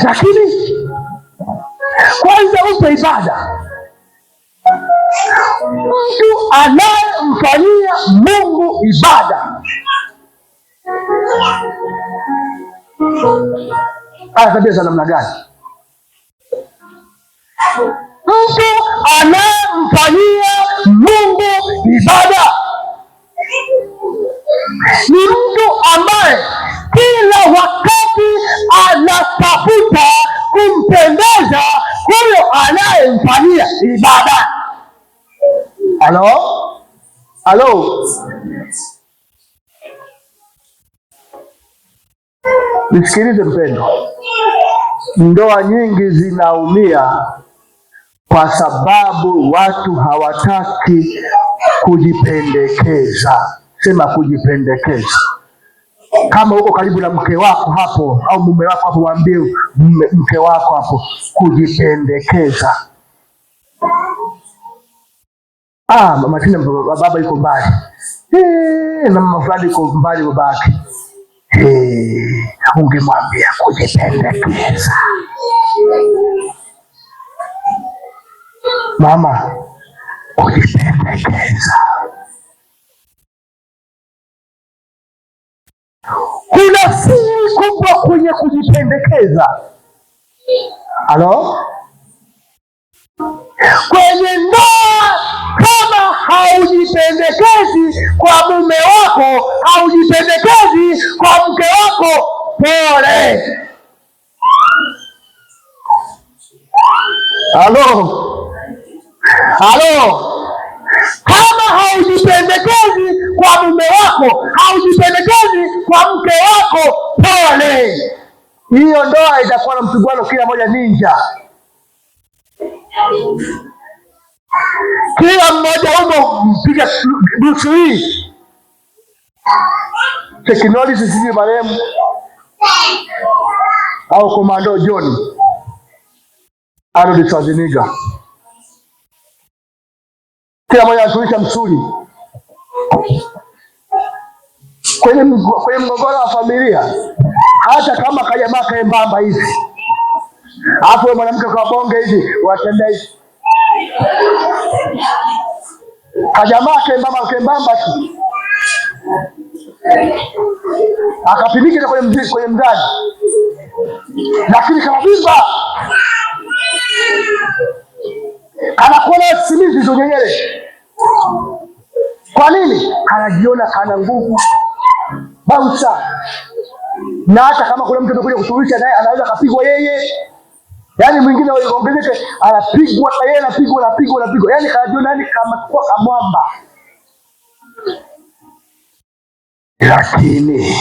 Lakini kwanza upe ibada mtu anayemfanyia Mungu ibada ana tabia za namna gani? Mtu anayemfanyia Mungu ibada ni mtu ambaye kila wakati anatafuta kumpendeza huyo anayemfanyia ibada. Halo, halo, nisikilize mpendo, ndoa nyingi zinaumia kwa sababu watu hawataki kujipendekeza. Sema kujipendekeza. Kama uko karibu na mke wako hapo au mume wako hapo, waambie mke wako hapo kujipendekeza. Ah, mama Tina, baba yuko mbali na mama fulani yuko mbali babake. Ungemwambia kujipendekeza. Mama, kujipendekeza. Kuna siri kubwa kwenye kujipendekeza. Halo, kwenye ndoa, kama haujipendekezi kwa mume wako, haujipendekezi kwa mke wako, pole. Halo, halo, kama haujipendekezi kwa mume wako, haujipendekezi kwa mke wako, pole. Hiyo ndoa itakuwa na mpigano, kila moja ninja, kila mmoja humo mpiga busu hii. Teknoloji sisi marehemu au Komando John Arnold Schwarzenegger, kila mmoja anatulisha msuli kwenye mgogoro wa familia, hata kama kajamaa kaembamba hivi, alafu mwanamke kwa bonge hivi, watembea hivi, kajamaa kembamba kembamba tu, akapimike kwenye mzani, lakini kama anakuona simizi zonyenyere. Kwa nini? Anajiona ana nguvu bausa, na hata kama kuna mtu amekuja kusuluhisha naye anaweza akapigwa yeye. Yaani mwingine ongezeke, anapigwa na yeye, anapigwa, anapigwa, anapigwa, yaani anajiona yani kama kwa kamwamba. Lakini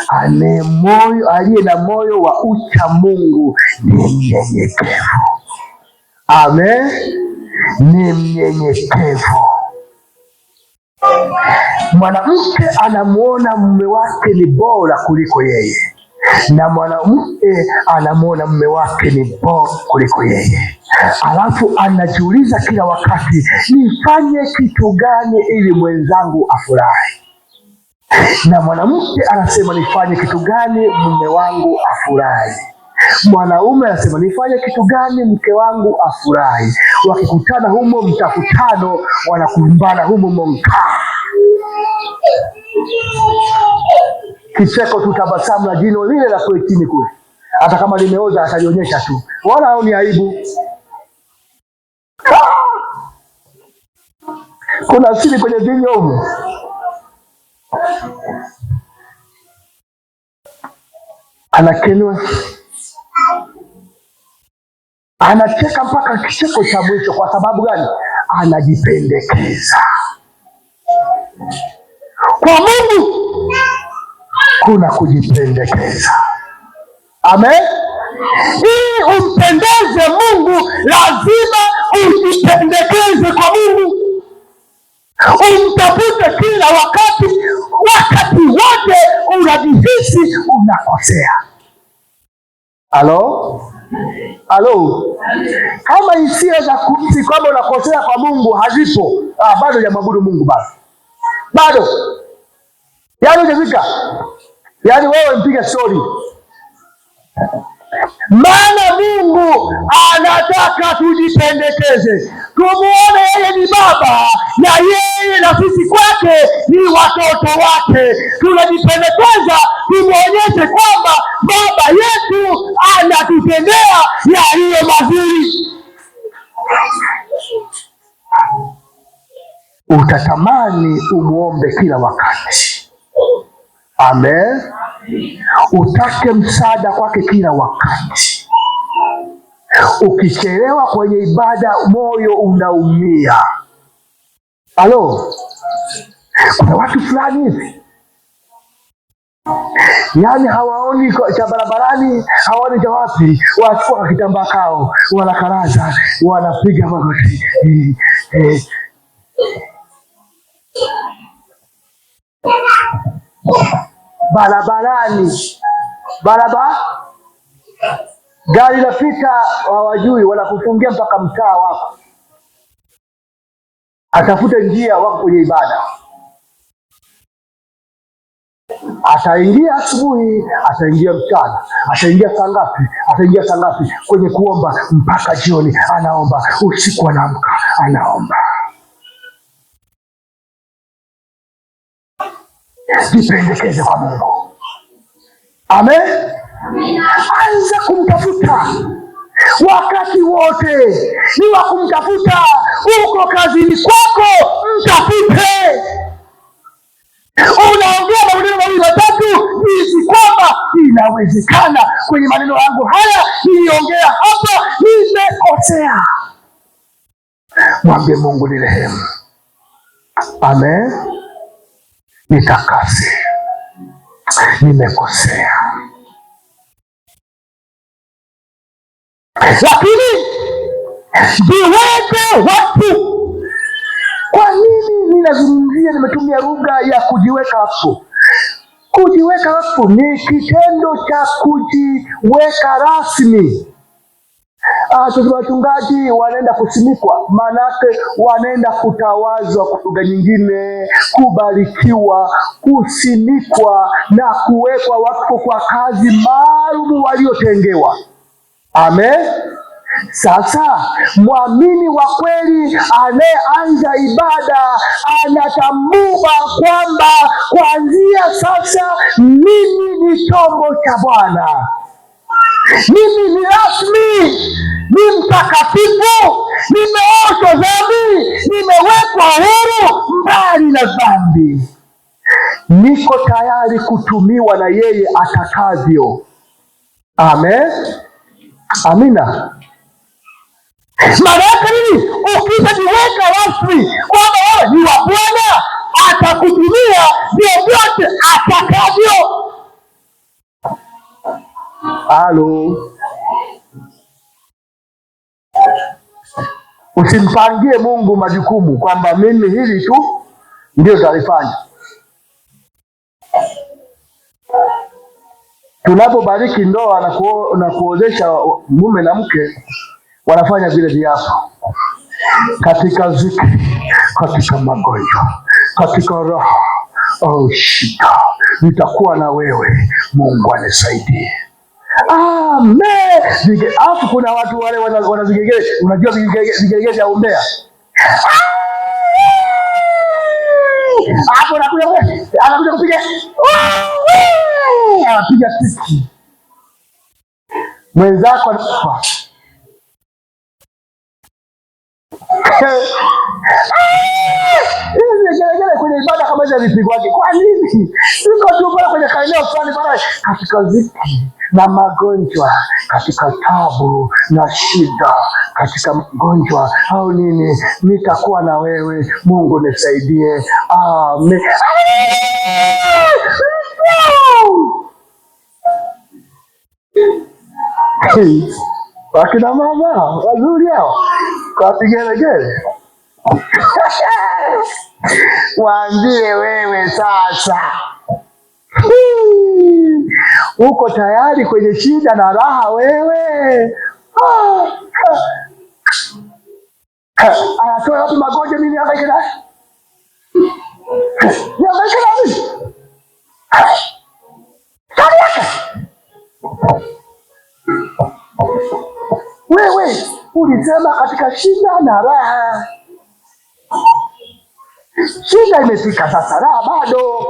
ane moyo, aliye na moyo wa ucha Mungu ni mnyenyekevu. Amen, ni mnyenyekevu. Mwanamke anamuona mume wake ni bora kuliko yeye, na mwanamke anamuona mume wake ni bora kuliko yeye, alafu anajiuliza kila wakati, nifanye kitu gani ili mwenzangu afurahi? Na mwanamke anasema nifanye kitu gani mume wangu afurahi? Mwanaume anasema nifanye kitu gani mke wangu afurahi? Wakikutana humo mtafutano, wanakumbana humo monkaa, kicheko tu, tabasamu la jino lile la kule chini kule, hata kama limeoza atalionyesha tu, wala haoni aibu. Kuna siri kwenye vinywa humo. Anakenwa, anacheka mpaka kicheko cha mwisho. Kwa sababu gani? Anajipendekeza kwa Mungu. Kuna kujipendekeza. Amen. Ili umpendeze Mungu lazima ujipendekeze kwa Mungu, umtafute kila wakati, wakati wote unajihisi unakosea. Halo, halo, kama hisia za kuhisi kwamba unakosea kwa Mungu hazipo, bado hujamwabudu Mungu, bado bado, yaani hujafika. Yaani wewe mpiga stori, Maana Mungu anataka tujipendekeze, tumuone yeye ni Baba na yeye na sisi kwake ni watoto wake. Tunajipendekeza tumuonyeshe kwamba Baba yetu anatutendea yaliyo mazuri. Utatamani umuombe kila wakati. Amen. Utake msaada kwake kila wakati. Ukichelewa kwenye ibada, moyo unaumia. Halo, kuna watu fulani hivi, yaani hawaoni cha barabarani, hawaoni cha wapi, wanachukua kitambaa kao, wanakaraza, wanapiga magoti. Barabarani, barabara, gari linapita, hawajui, wanakufungia mpaka mtaa wako, atafute njia, wako kwenye ibada. Ataingia asubuhi, ataingia mchana, ataingia saa ngapi, ataingia saa ngapi kwenye kuomba, mpaka jioni anaomba, usiku anaamka anaomba. Jipendekeze kwa Mungu. Amen. Anza kumtafuta wakati wote, ni wa kumtafuta. Uko kazini kwako, mtafute. Unaongea maneno mawili matatu, jinsi kwamba inawezekana. Kwenye maneno yangu haya niliongea hapa, nimekosea. Mwambie Mungu ni rehemu. Amen, nitakase, nimekosea. Lakini jiweke wakfu. Kwa nini ninazungumzia, nimetumia lugha ya kujiweka wakfu? Kujiweka wakfu ni kitendo cha kujiweka rasmi. Wachungaji wanaenda kusimikwa, maanake wanaenda kutawazwa kwa lugha nyingine, kubarikiwa, kusimikwa na kuwekwa wakfu kwa kazi maalum waliotengewa. Amen. Sasa mwamini wa kweli anayeanza ibada anatambua kwamba kuanzia sasa mimi ni chombo cha Bwana, mimi ni rasmi, ni mtakatifu, nimeoshwa dhambi, nimewekwa huru mbali na dhambi, niko tayari kutumiwa na yeye atakavyo. Amen. Amina. Maana yake nini? Ukishajiweka rasmi kwamba wewe ni wa Bwana, atakutumia vyovyote atakavyo. Halo, usimpangie Mungu majukumu kwamba mimi hili tu ndio nitalifanya. Tunapobariki ndoa na kuozesha mume na mke, wanafanya vile viapo katika ziki, katika magonjwa, katika raha au shida, nitakuwa na wewe, Mungu anisaidie. Amen. Alafu kuna watu wale wana vigegere, unajua vigegere vya umbea. Hapo anakuja kupiga, anapiga tiki mwenzako anakufa. Hivi vigelegele kwenye ibada kama hizo havipigwagi. Kwa nini? Siko tu pale kwenye kaeneo fulani pale, katika ziki na magonjwa, katika tabu na shida, katika magonjwa au nini, nitakuwa na wewe. Mungu nisaidie. Amen. Wakina mama wazuri hao kwa vigelegele. Waambie wewe sasa, uko tayari kwenye shida na raha wewe? Anatoa wapi magonjwa? Mimi nihangaike naye, nihangaike na mimi kali yake. Wewe ulisema katika shida na raha, shida imefika sasa, raha bado.